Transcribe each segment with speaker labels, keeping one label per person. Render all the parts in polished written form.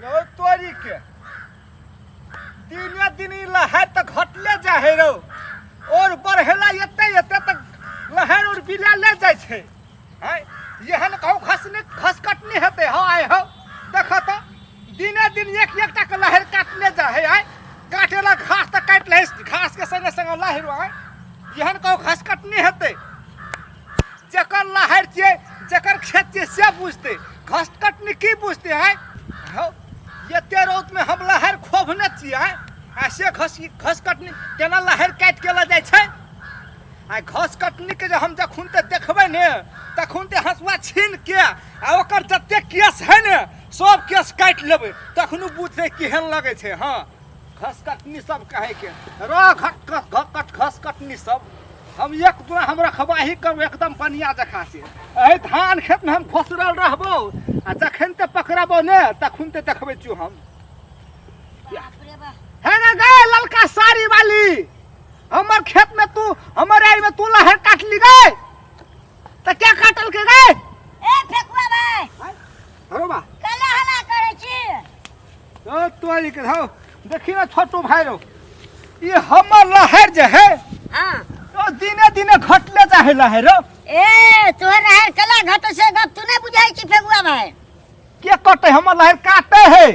Speaker 1: रौ तोरी के दिने दिन ई लहर तऽ घटले जाइ है रौ और बढ़ेला एते एते तक लहर और बिला ले जाइ छै हैं एहन कहू खसने खस कटनी हेतै हँ आइ हौ देख तऽ दिने दिन एक एकटा के लहर काटले जाइ है आइ काटेला घास तऽ काटि लै घास के संगे संगे लहर आइ एहन कहू घास कटनी हेतै जकर लहर छियै जकर खेत छियै से बुझतै घास कटनी की बुझतै है हौ एते रौदमे हम लहर खोभने छियै आ से घस घस कटनी केना लहर काटि के लऽ जाइ छै आ घस कटनीके जे हम जखन ते देखबै ने तखन ते हँसुआ छीन के आ ओकर जते केस है ने सब केस काटि लेबै तखन बुझतै केहन लगै छै हँ घस कटनी सब कहै के र घट घस कट घस कटनी सब हम एक दूरा हम रखबाही करू एकदम बढ़िया जकाँ से एहि धान खेतमे हम घोसरल रहबो आ जखन ते पकड़बो ने तखन ते देखबै छियौ हम
Speaker 2: बाप रे बाप
Speaker 1: हे रे गे ललका साड़ी वाली हमर खेत में तू हमर आइ में तू लहर काटली गे त क्या काटल के गे
Speaker 2: ए फेकुआ भाई
Speaker 1: अरे बा
Speaker 2: कला हला करै छी
Speaker 1: ओ तोरी के हौ देखी ना छोटू भाई रो ये हमर लहर जे है
Speaker 2: हाँ
Speaker 1: ओ दिने दिने घटले जाहे लहर रो
Speaker 2: ए तोहर रहर कला घट से गप तू नहीं बुझाई छी फेकुआ भाई
Speaker 1: के कटे हमर लहर काटे है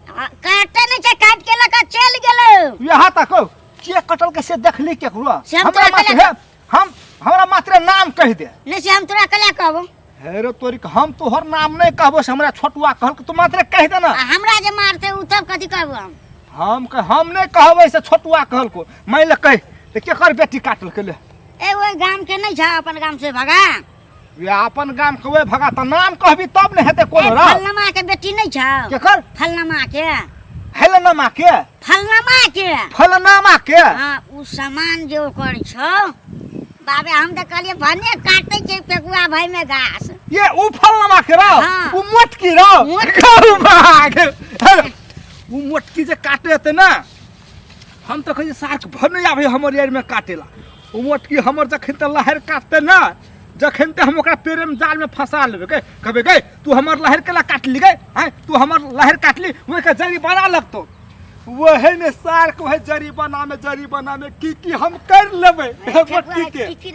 Speaker 2: काटे नहीं छै काट के लका चल गेलो
Speaker 1: यहाँ तक के कटल के से देखली केकरो
Speaker 2: से हम
Speaker 1: हमरा
Speaker 2: तोरा
Speaker 1: मात्र
Speaker 2: कला
Speaker 1: हे हम हमरा मात्र नाम कहि दे
Speaker 2: नहीं से हम तोरा कला कहबो
Speaker 1: हे रे तोरी के हम तोहर नाम नहीं कहबो से हमरा छोटुआ कहल के तू मात्र कहि दे ना
Speaker 2: आ हमरा जे मारते उ तब कथी कहबो हम
Speaker 1: हम कह हम नहीं कहबै से छोटुआ कहल को मैं ले कहि ते केकर बेटी काटल के ले
Speaker 2: ए ओइ गाम के नहीं छा अपन गाम से भगा
Speaker 1: वे अपन गाम के ओए भगा त नाम कहबी तब ने हेतै
Speaker 2: ए
Speaker 1: कोनो रा
Speaker 2: फलनमा के बेटी नहीं छा
Speaker 1: केकर
Speaker 2: फलनमा के
Speaker 1: हेलनमा के
Speaker 2: फलनमा के
Speaker 1: फलनामा के
Speaker 2: हाँ उ सामान जे ओकर छौ बाबे हम तऽ कहलियै भने काटै छै फेकुआ भाई में घास
Speaker 1: ये उ फलनामा के रा
Speaker 2: हाँ।
Speaker 1: उ मोटकी रा
Speaker 2: मोटकी।
Speaker 1: गौ भाग उ मोटकी जे काटे हेतै ना हम तऽ कहै सार्क भने आबै हमर यार में काटेला उ मोटकी हमर जखन तऽ लहर काटते ना जखन तऽ हम ओकरा प्रेम जाल में फंसा लेबै के कहबै गै तू हमर लहर केला काटली गै हैं तू हमर लहर काटली ओहि के जड़ी बना लगतो वही में सार्क वही जड़ी बना में जड़ी बना में की की हम कर लेबै मोटकी के
Speaker 2: की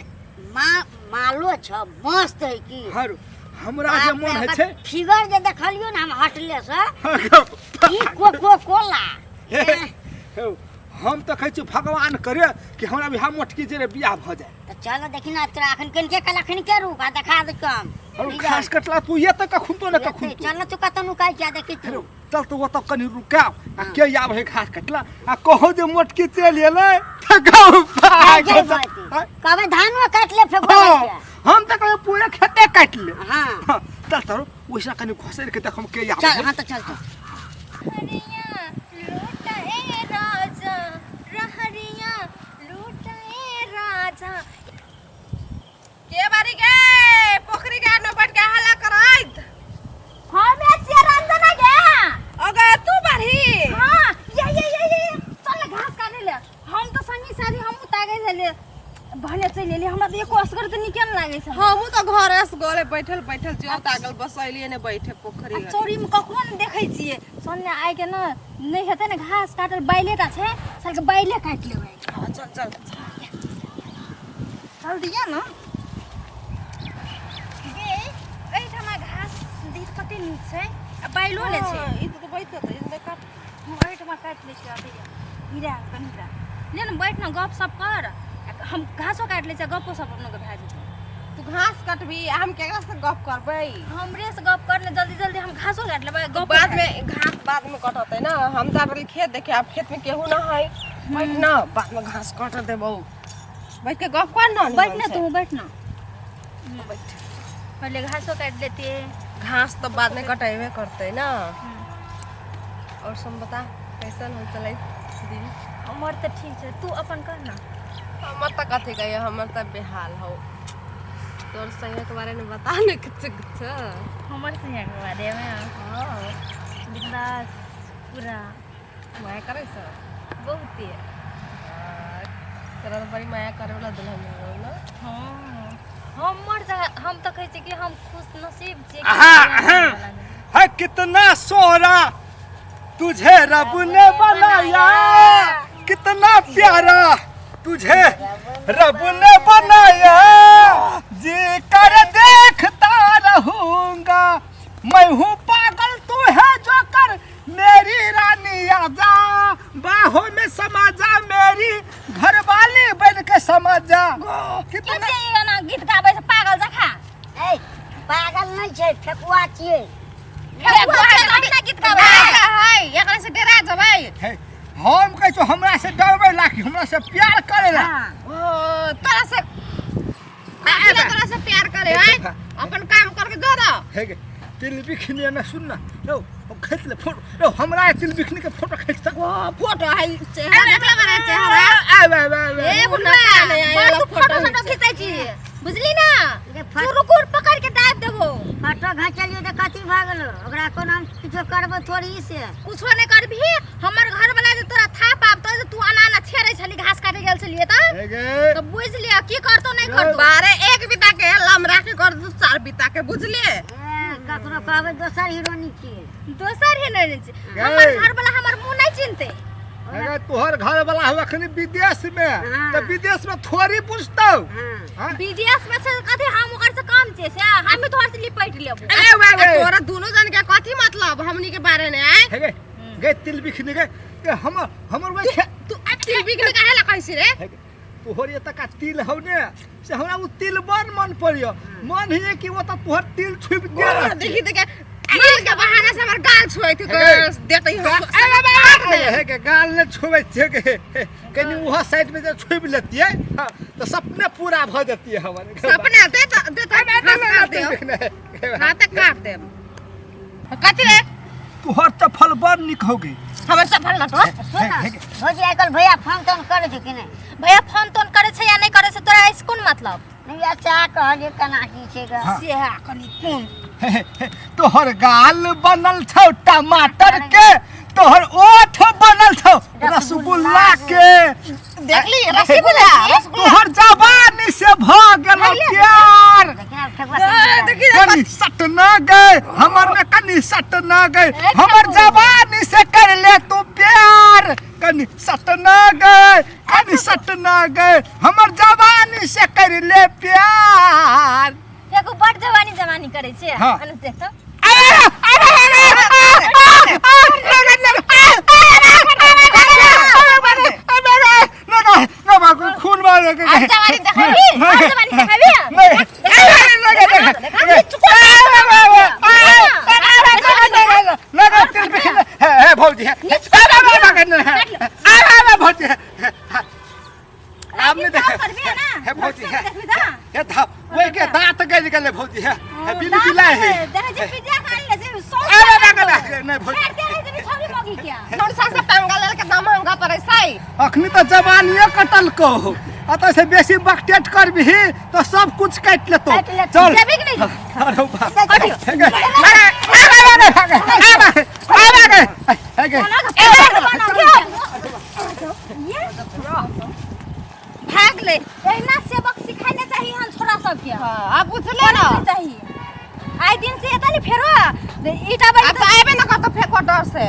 Speaker 2: मा मालो छ मस्त है की
Speaker 1: हर हमरा जे मन होइ छै
Speaker 2: फिगर जे देखलियो ने हम हटले से ई कोको कोला
Speaker 1: हे, हम तऽ कहै छी भगवान करे कि हमरा बिहार मोटकी जे बियाह भऽ जाय
Speaker 2: तऽ चल देखी ना तोरा अखन कनिके काल अखन के रुक आ देखा दे कम
Speaker 1: अरे घास कटला तू ये तऽ कखुन तो ने कखुन
Speaker 2: चल ना तू कतऽ नुकाइ छिया देखी तू
Speaker 1: चल तो ओतऽ कनि रुकाव आ के आब है घास कटला आ कहो जे मोटकी चलि एलै तऽ गौ भाग
Speaker 2: कहबै धानो काटि ले फेर
Speaker 1: हम तऽ कहबै पूरा खेते काटि ले
Speaker 2: हाँ
Speaker 1: हाँ, चल चल ओहिसँ कनि घोसरि के देखम के आब
Speaker 2: चल हाँ तऽ चल चल
Speaker 3: हरिया लूट ए राजा रहरिया लूट ए राजा
Speaker 4: के बारी गे पोखरी के आनो बैठ के हल्ला करैत
Speaker 3: हमे छियै रंजना गे
Speaker 4: अगे तू बारी
Speaker 3: हां ये ये ये ये चल ना घास काटे ले हम तो संगी साथी हम तागे छले भने चलि एली हमरा तऽ एको असगर तऽ नीके ने लागै छलै
Speaker 4: हमहू तो घरे से गोले बैठल बैठल छियो तागल बसैलिए ने बैठे पोखरी
Speaker 3: आ चोरी में कखनो ने देखै छियै सुन ने आइ के ने नहि हेतै ने घास काटल बैले टा छै साल के बैले काटि लेबै
Speaker 4: हाँ, चल चल
Speaker 3: चल दिया ना गे एहिठाम घास दिख कते नीक छै आ बैलो ने छै
Speaker 4: हाँ, ई तो बैठ के तो काट
Speaker 3: हम एहिठाम काटि लै छियै अभी हीरा कनिटा ले ने बैठ ने गप सप कर आ हम घासो काटि लै छियै गपो सप अपनो के भए जेतै
Speaker 4: तू घास कटबी आ हम केकरा से गप करबै
Speaker 3: हमरे से गप कर ले जल्दी जल्दी हम घासो काटि लेबै गप
Speaker 4: बाद में घास बाद में कटतै ना हम जा रहली खेत देखे आब खेत में केहू ना है बैठ ना बाद में घास कट देबौ बैठ के गप कर ना
Speaker 3: बैठ ना तू बैठ ना
Speaker 4: बैठ
Speaker 3: पहले घासो काटि लेते
Speaker 4: घास तो बाद में कटेबे करतै ना और सब बता कैसन हो चलै दिन
Speaker 3: हमर तऽ ठीक छै तू अपन कर ना
Speaker 4: हमर तऽ कथी कहियो हमर तऽ बेहाल हो तोर संगे के बारे में बता ने कुछ कुछ
Speaker 3: हमर संगे के बारे में
Speaker 4: हाँ
Speaker 3: बिंदास पूरा
Speaker 4: माया करै छ
Speaker 3: बहुते
Speaker 4: तोरा तऽ बड़ी माया करे वाला दुल्हन मिल गेलौ ना
Speaker 3: हाँ हमर जगह हम तऽ कहै छियै कि हम खुश नसीब छियै कि
Speaker 1: आहा,
Speaker 3: हमरा
Speaker 1: आहा।
Speaker 3: वाला नहि।
Speaker 1: है कितना सोहरा तुझे रब ने बनाया कितना प्यारा, तुझे रब ने बनाया, जी कर देखता रहूंगा, मैं हूँ पागल तू है जोकर, मेरी रानी आजा बाहों में समा जा, मेरी घरवाली बन के समा जा।
Speaker 3: के
Speaker 1: कितना
Speaker 3: छै ई एना गीत गाबै छै पागल जखा?
Speaker 2: ए, पागल नहि छै, फेकुआ छियै।
Speaker 3: फेकुआ छै तब ने गीत गाबै छै।
Speaker 4: है एकरा से डरा जबै।
Speaker 1: हे, हम कहै छौ हमरा से डरबै ला कि हमरा से प्यार करे ला?
Speaker 2: हाँ।
Speaker 4: ओ तोरा से अकेला तोरा से प्यार करे है, अपन काम करके दो ना।
Speaker 1: हे गे तिल बिखनी ना, सुन ना रौ, हम खींच ले फोटो रौ, हमरा तिल बिखनी के फोटो खींच तक।
Speaker 4: ओ फोटो है, चेहरा देखला बारे चेहरा।
Speaker 1: आ आ आ आ
Speaker 4: ए बुना नहीं
Speaker 3: बड़
Speaker 4: आया
Speaker 3: तू
Speaker 4: फोटो
Speaker 3: फोटो सोटो खींचै छी, बुझली ना?
Speaker 2: ये
Speaker 3: चुरुकुर पकड़ के दाबि देबो।
Speaker 2: फोटो घचलियै तऽ कथी भऽ गेलो? ओकरा कोनो हम किछो करबो थोड़ी से?
Speaker 3: कुछो नहि करबिही। हमर घर वाला जे तोरा थाप आबतो जे तू एना एना छेड़ै छली, घास काटे गेल छलियै तऽ
Speaker 1: हे गे
Speaker 3: तऽ बुझि लिअ की करतौ नहि करतौ।
Speaker 4: बारे एक बिता के लमरा के कर दू, चार बिता के, बुझलिए?
Speaker 2: ए, ककरो कहबै दोसर हीरोनी छियै।
Speaker 3: दोसर ही नहि छै।
Speaker 1: गै।
Speaker 3: हमर घर वाला हमर मुँह नहि चिन्हतै।
Speaker 1: अगर तोहर घर वाला हो अखनी विदेश में
Speaker 2: हाँ।
Speaker 1: तऽ विदेश में थोड़ी पूछतौ।
Speaker 2: हाँ।
Speaker 1: हाँ?
Speaker 3: विदेश में छै कथी, हम ओकर से कम छियै से हम तोहर से लिपटि लेबो।
Speaker 1: ए वे वे।
Speaker 4: तोरा दोनों जन के कथी मतलब हमनी के बारे में आय?
Speaker 1: हे गे गे तिल बिखनी गे, ए हमर हमर वे
Speaker 4: तू तिल बिगड़ काहे ला कहै रे?
Speaker 1: हे गे, तोहर एतऽ का तिल हौ ने से हमरा उ तिल बड़ मन पड़ियो, मन हिये कि ओतऽ तोहर तिल छुपि गेल।
Speaker 4: देखी देखे तिल के बहाना से हमर गाल छुए थी।
Speaker 1: हे।
Speaker 4: देते ही
Speaker 1: हे गे, गाल ने छुबै छियै गे, कनि उहा साइड में जे छुबि लेतियै, हाँ, तऽ सपने पूरा भऽ जतियै हमर।
Speaker 4: सपना दे त दे त हाथ काट दे, हाथ काट दे। कथी रे?
Speaker 1: तोहर चप्पल बड़ नीक हो गई।
Speaker 4: हमर सफल लटवा।
Speaker 2: सुन ना, भौजी, आइ काल्हि भैया फोन तोन करै छै कि नहि?
Speaker 3: भैया फोन तोन करे छै या नहि करे छै, तोरा एहिसँ कोन मतलब?
Speaker 2: नहि, अच्छा कहलियै केना की छै ग।
Speaker 1: हाँ।
Speaker 3: से है कनि कोन।
Speaker 1: तोहर गाल बनल छौ टमाटर के, तोहर ओठ बनल छौ रसगुल्ला के।
Speaker 4: देखली रसगुल्ला रसगुल्ला।
Speaker 1: तोहर जवानी से भ गेलो प्यार।
Speaker 2: देखिन आब ठेकुआ केना
Speaker 4: देखी।
Speaker 1: कनि सट न गए हमर में, कनि सट न गए हमर जवानी से कर ले तू प्यार, कनि सट न गए, कनि सट न गए हमर जवानी से कर ले प्यार।
Speaker 3: एगो बड़ जवानी जवानी करे छै।
Speaker 1: हाँ।
Speaker 3: अनु देख तऽ।
Speaker 1: अरे अरे अरे खून मारे।
Speaker 3: अब जवानी देखाबी, अब जवानी देखाबी।
Speaker 1: भौजी भौजी आब नहीं देखे हे भौजी हे हे था वही के दांत गल गेले भौजी हे हे बिल बिलाय है।
Speaker 3: देखै छै पिज्जा खान ले छै सौ।
Speaker 1: अरे अरे नहीं भौजी।
Speaker 3: छेड़ के रहै छै छौरी मौगी के।
Speaker 4: तोर सास टांगा लेल के दाम महंगा पड़ै छै।
Speaker 1: अखनी तऽ जवानिए कटलको, अतः से बेसी बकटेट करबिही तऽ सब कुछ काटि लेतौ।
Speaker 2: काटि लेतौ।
Speaker 1: चल।
Speaker 3: जेबी कि नहि?
Speaker 1: अरे बाप हे गे, अरे, अरे, अरे, अरे, अरे, अरे, हे गे।
Speaker 3: भाग ले। एहिना सेवक सिखाइ चाही हम छोरा सबके।
Speaker 4: हां, अब बुझले ना?
Speaker 3: पढ़ै चाही। आइ दिन से एतै ने फेरो ईटा बड़ी।
Speaker 4: अब तो आबे ना करतो फेको डर से।